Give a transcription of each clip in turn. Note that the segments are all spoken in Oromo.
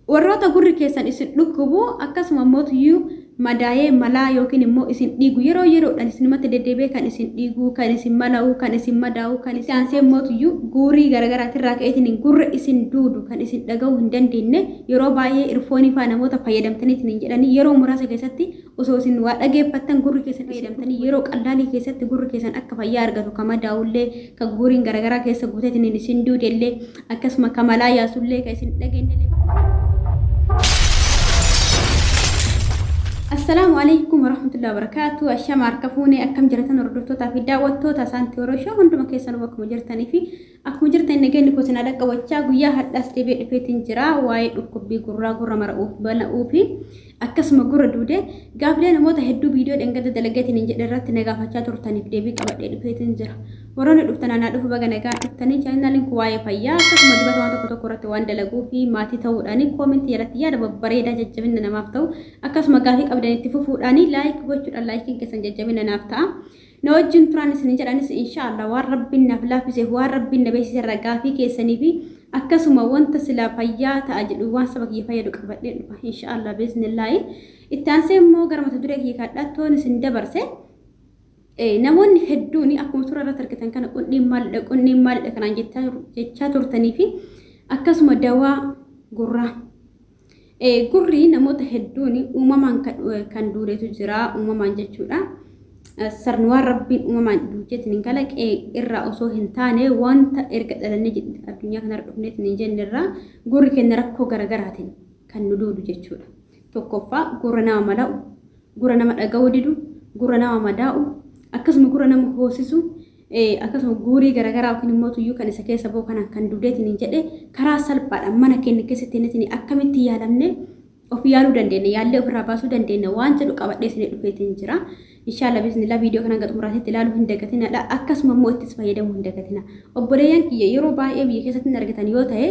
Warroota gurri keessan isin dhukkubu, akkasuma immoo madaa'ee malaa yookiin immoo isin dhiigu, yeroo yeroodhaan isinumatti deddeebi'ee kan isin dhiigu, kan isin mala'u, kan isin madaa'u, kan isin aansee mootiyyuu guurii garaagaraatirraa ka'eetiin gurra isin duudu, kan isin dhaga'uu hin dandeenye, yeroo baay'ee irfoonii fa'aa namoota fayyadamtaniitiin hin jedhanii yeroo muraasa keessatti osoo isin waa dhageeffattan gurri keessan fayyadamtanii yeroo qallaalii keessatti gurri keessan akka fayyaa argatu, ka madaa'ullee, ka guuriin garaagaraa keessa guuteetiin isin duudellee, akkasuma ka malaa yaasullee, ka isin dhageenyellee. Assalaamu alaikum warahmatullahi wabarakatuh. Ashama harka fuunee, akkam jirtan hordoftootaa fi daawwattoota Saantii Oroshoo? Hunduma keessanuu bakkuma jirtanii fi akkuma jirtan nageenyi koo isin dhaqqabachaa, guyyaa hadhaas deebi'ee dhufeetiin jira. Waa'ee dhukkubbii gurraa, gurra mara'uuf bala'uu fi akkasuma gurra duudee gaafilee namoota hedduu viidiyoo dhengada dalageetiin hin jedhe irratti na gaafachaa turtaniif deebii qabadhee dhufeetiin jira. Warroonni dhuftan anaa dhufu, baga nagaan dhuftanii. Chaanaaliin kun waa'ee fayyaa akkasuma dibata waan tokko tokko irratti waan dalaguu fi maatii ta'uudhaan koomentii jalatti yaada babbareedaa jajjabina namaaf ta'u, akkasuma gaafii qabdan itti fufuudhaan like gochuudhaan laayikiin keessan jajjabina naaf ta'a. Na wajjin turan isin jedhanis, inshaallah waan Rabbiin naaf laaffiseef, waan Rabbiin na beeksise irra gaafii keessanii fi akkasuma wanta silaa fayyaa ta'a jedhu, waan saba kiyya fayyadu qabadhee dhufa, inshaallah biiznillaahi. Itti aansee immoo gara mata duree kiyya kadhattoon isin dabarse. Namoonni hedduun akkuma suuraa irratti argitan kana qundhiin maalidha, qundhiin maalidha kanaan jechaa turtanii fi akkasuma dawaa gurraa. Gurri namoota hedduun uumamaan kan duudetu jira, uumamaan jechuudha. Sarni waan Rabbiin uumamaan duucheetiin hin kalaqee irraa osoo hin taane, wanta erga dhalannee addunyaa kanarra dhufneetiin hin jenne irraa gurri keenya rakkoo garaagaraatiin kan nu duudu jechuudha. Tokkoffaa gurra nama mala'u, gurra nama dhaga'uu didu, gurra nama madaa'u, akkasuma gurra nama hoosisu, akkasuma guurii garaagaraa yookiin immoo tuyyuu kan isa keessa ba'u kanaan kan duudeetiin hin jedhe, karaa salphaadhaan mana keenya keessatti inni akkamitti yaalamne of yaaluu dandeenya, yaallee ofirraa baasuu dandeenya waan jedhu qabadhee isinii dhufeetiin jira. Inshaallah bismillah, viidiyoo kana hanga xumuraatitti ilaaluu hin dagatinadha. Akkasuma immoo ittis fayyadamuu hin dagatina. Obboleeyyan kiyya, yeroo baay'ee biyya keessatti hin argitan yoo ta'e,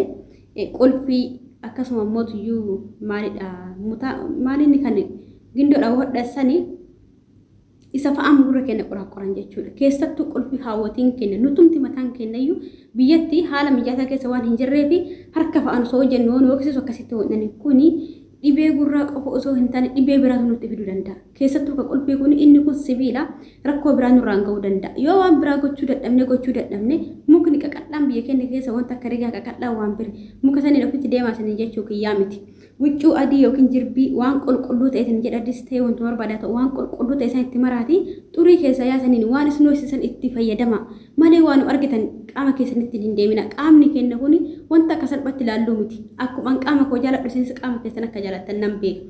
qulfii akkasuma immoo tuyyuu maalidha, mutaa maalinni kan gindoodha hodhasanii isa fa'aan gurra keenya qoran jechuudha. Keessattuu qulfii haawwatiin keenya nutumti mataan keenya iyyuu biyyatti haala mijataa keessa waan hin jirree fi harka fa'aan osoo hojjennu waan hooqsisu akkasitti hodhani kuni dhibee gurraa qofa osoo hin taane dhibee biraatu nutti fiduu danda'a. Keessattuu kan qulfii kun, inni kun sibiila, rakkoo biraa nurraan ga'uu danda'a. Yoo waan biraa gochuu dadhabne mukni qaqal'aan biyya keenya keessa wanta akka rigaa qaqal'aa waan biri muka saniin ofitti deemaa sanii jechuu kiyyaa miti. Huccuu adii yookiin jirbii waan qulqulluu ta'e jedha adis ta'e wanti barbaadaa ta'u, waan qulqulluu ta'e san itti maraati xurii keessa yaasaniin waan isin hoosisan itti fayyadama malee waan argitan qaama keessanitti hin deemina. Qaamni keenya kun wanta akka salphatti ilaalluu miti. Akkuma qaama koo jaaladhu, isinis qaama keessan akka jaalattan nan beeka.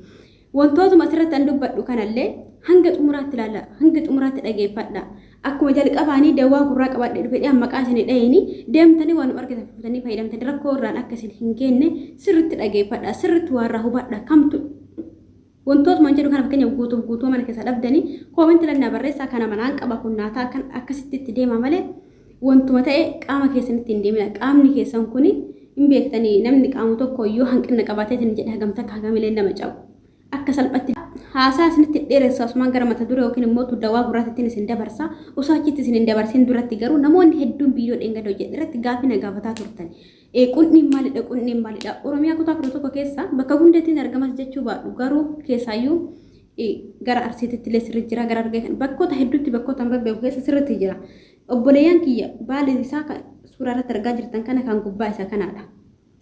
Wantootuma asirratti an dubbadhu kanallee hanga xumuraatti ilaalla, hanga xumuraatti dhageeffadha. Akkuma jalqabaanii dawaa gurraa qabadhe dhufe maqaa isin dhahini deemtanii waan argitan fuutanii fayyadamtanii rakkoo irraan akka isin hin geenne sirriitti dhageeffadha, sirriitti waan irraa hubadha. Kamtu wantootuma jedhu kana fakkeenyaaf guutuuf guutuu mana keessa dhabdanii koomentii lannaa barreessaa, kana manaan qaba, kun naataa kan akkasitti itti deema malee wantuma ta'e qaama keessanitti hin deemina. Qaamni keessan kuni hin beektanii, namni qaamu tokko yoo hanqina qabaateetiin jedhe hagamta akka hagamilee nama cabu. Akka salphatti haasaa isinitti dheeressa, asumaan gara mata duree yookiin immoo dawaa gurraatittiin isin dabarsa. Osoo achitti isin hin dabarsin duratti garuu namoonni hedduun viidiyoo dheengadda hojjedhe irratti gaafii na gaafataa turtan. Qundhiin maalidha? Qundhiin maalidha? Oromiyaa kutaa 11 keessa bakka hundattiin argamas jechuu baadhu, garuu keessaayyuu gara Arsiititti illee sirriitti jira, gara Argee bakkoota hedduutti, bakkoota hin babbeeku keessa sirriitti jira. Obboleeyyan kiyya, baalli isaa suuraa irratti argaa jirtan kana kan gubbaa isa kanaadha.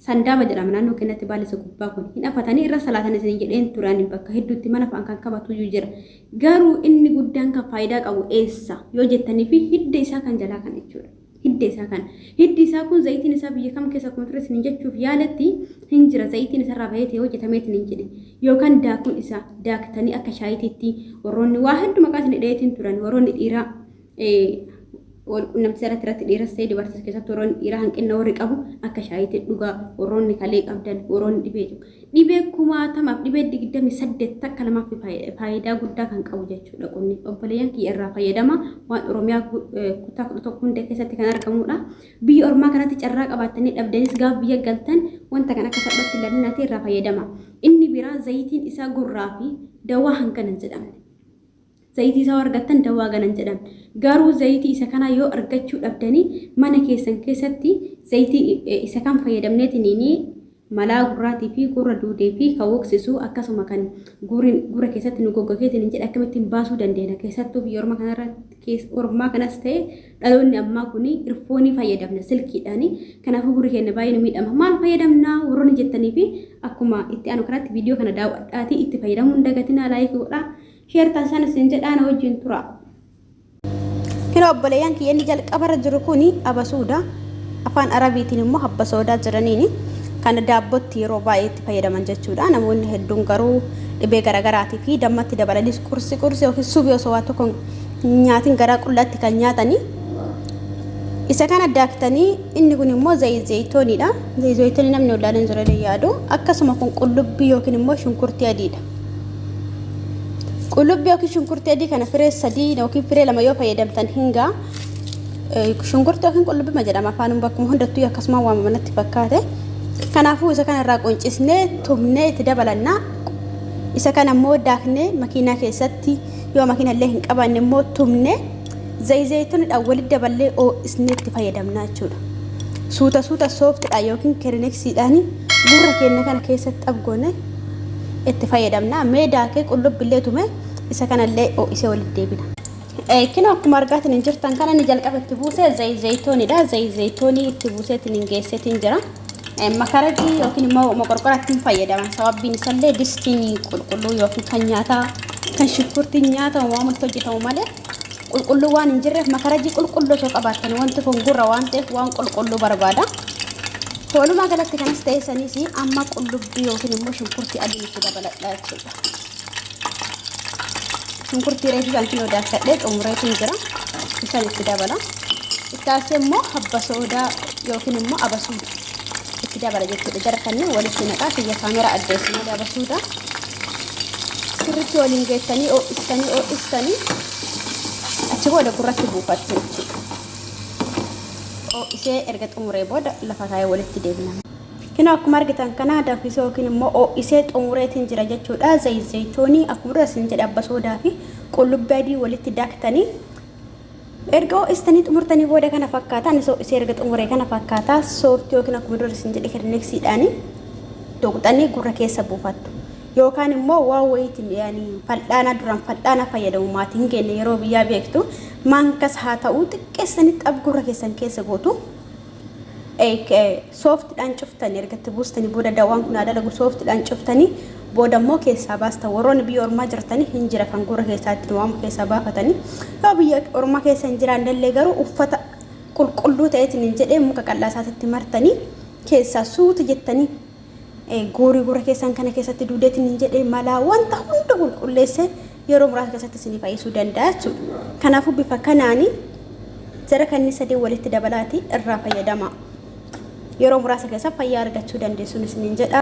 Sandaaba jedhama naannoo keenyatti. Baalli isa gubbaa kun hin afatanii irra salaatan isin jedheen turan, bakka hedduutti mana fa'aan kan qabatuyyuu jira. Garuu inni guddaan kan faayidaa qabu eessa yoo jettanii fi hidda isaa kan jalaa kan jechuudha. Hidda isaa kana. Hiddi isaa kun zayitiin isaa biyya kam keessa akkuma ture isin jechuuf yaalatti hin jira, zayitiin isarraa bahee hojjetameetiin hin jedhe. Yookaan daakuun isaa daaktanii akka shaayitiitti warroonni waa hedduu maqaa isin dhaheetiin turan, warroonni dhiiraa wal quunnamtii irratti dhiiras ta'e dubartiis, keessatti warroonni dhiiraa hanqina warri qabu akka shaayiitti dhugaa, warroonni kalee qabdan, warroonni dhibee dhibee kumaatamaaf dhibee 28 takka namaaf faayidaa guddaa kan qabu jechuudha. Qonni obboleeyyan kiyya irraa fayyadama, waan Oromiyaa kutaa 11 hunda keessatti kan argamudha. Biyya ormaa kanatti carraa qabaattanii dhabdanis gaafa biyya galtan wanta kan akka salphatti ilaalinaati irraa fayyadama. Inni biraa zayitiin isaa gurraa fi dawaa hangana hin jedhamne. Zayitii isaa argattan dawaa ganan jedhamne. Garuu zayitii isa kanaa yoo argachuu dhabdanii mana keessan keessatti zayitii isa kan fayyadamneetiniin Malaa gurraatii fi gurra duudee fi kan woksisu akkasuma kan gurra keessatti nu goggogeetiin hin jedhe akkamittiin baasuu dandeenya. Keessattuu biyya ormaa kanarratti ormaa kanas ta'e dhaloonni ammaa kun irfoonii fayyadamna silkiidhaani. Kanaafuu gurri keenya baay'ee nu miidhama. Maal fayyadamna warroonni jettanii fi akkuma itti aanu kanatti viidiyoo kana daawwadhaatii itti fayyadamuu hin dagatinaa like godhaa. Share taasisan isin jedhaa na wajjin tura. Kino obboleeyyan kiyya inni jalqabarra jiru kuni abasuuda. Afaan Arabiitiin immoo habbasoodaa jedhaniini. Kana daabbotti yeroo baay'ee itti fayyadaman jechuudha. Namoonni hedduun garuu dhibee garaagaraatii fi dammatti dabalanis qursi qursi yookiin subii osoo waa tokko nyaatin garaa qullaatti kan nyaatanii. Isa kana daaktanii inni kun immoo zayitooniidha. Zayitoonii namni wallaalee hin jiru yaadu. Akkasuma kun qullubbii yookiin immoo shunkurtii adiidha. Qullubbii yookiin shunkurtii adii kana firee 3 yookiin firee 2 yoo fayyadamtan hin ga'a. Shunkurtii yookiin qullubbii jedhama afaan bakkuma hundattuu akkasuma waamama natti fakkaate. Kanaafuu isa kana irraa quncisnee tumnee itti dabalanna. Isa kana immoo daaknee makiinaa keessatti yoo makiina illee hin qabaanne immoo tumnee zayitooniidhaan walitti daballee ho'isnee itti fayyadamna jechuudha. Suuta suuta sooftidhaan yookiin kirineksiidhaan gurra keenya kana keessatti xabgoone itti fayyadamna. Mee daakee qullubbillee tume isa kanallee ho'isee walitti deebina. Kinoo akkuma argaatiin hin jirtan kana inni jalqaba itti buuse zayitooniidha. Zayitoonii itti buuseetiin hin geesseetiin jira. Makarajii yookiin immoo moqorqoratti hin fayyadaman. Sababbiin isallee distiin qulqulluu yookiin kan nyaataa kan shunkurtiin nyaatamu waan walitti hojjetamu malee qulqulluu waan hin jirreef makarajii qulqulluu osoo qabaattan wanti kun gurra waan ta'eef waan qulqulluu barbaada. Walumaa galatti kanas ta'e saniis amma qullubbii yookiin immoo shunkurtii adii itti dabaladha jechuudha. Shunkurtii reefuu kan kinoo daakadhee xumureetiin jira. Isan itti dabala. Itti aansee immoo habba soodaa yookiin immoo abasuuda itti dabala jechuudha. Jara kanneen walitti naqaa kiyya kaameraa addeessu malee abasuuda. Sirriitti waliin geessanii ho'istanii ho'istanii achi booda gurratti buufattu jechuudha. Ho'isee erga xumuree booda lafa kaa'ee walitti deebina. Kinoo akkuma argitan kana danfisee yookiin immoo ho'isee xumureetiin jira jechuudha. Zayitoonii akkuma dura isin jedhe abba soodaa fi qullubbii adii walitti daaktanii erga ho'istanii xumurtanii booda kana fakkaata. Anis ho'isee erga xumuree kana fakkaata. Sooftii yookiin akkuma dura isin jedhe kirineksiidhaanii tuqxanii gurra keessa buufattu. Yookaan immoo waan wayiitiin yaani fal'aana duraan fal'aana fayyadamu maatiin keenya yeroo biyyaa beektu maankas haa ta'u xiqqeessanii xab gurra keessan keessa gootu. Sooftidhaan cuftanii erga itti buustanii booda dawaan kun haa dalagu sooftidhaan cuftanii booda immoo keessaa baastan warroonni biyya ormaa jirtanii hin jira kan gurra keessaa ittiin waamu keessaa baafatanii yoo biyya ormaa keessa hin jiraannellee garuu uffata qulqulluu ta'eetiin hin jedhee muka qal'aa isaatitti martanii keessaa suuta jettanii goorii gurra keessan kana keessatti duudeetiin hin jedhee malaa wanta hunda qulqulleessee yeroo muraasa keessatti isinii fayyisuu danda'a jechuudha. Kanaafuu bifa kanaanii jara kanneen sadii walitti dabalaati irraa fayyadama. Yeroo muraasa keessa fayyaa argachuu dandeessuun isiniin jedha.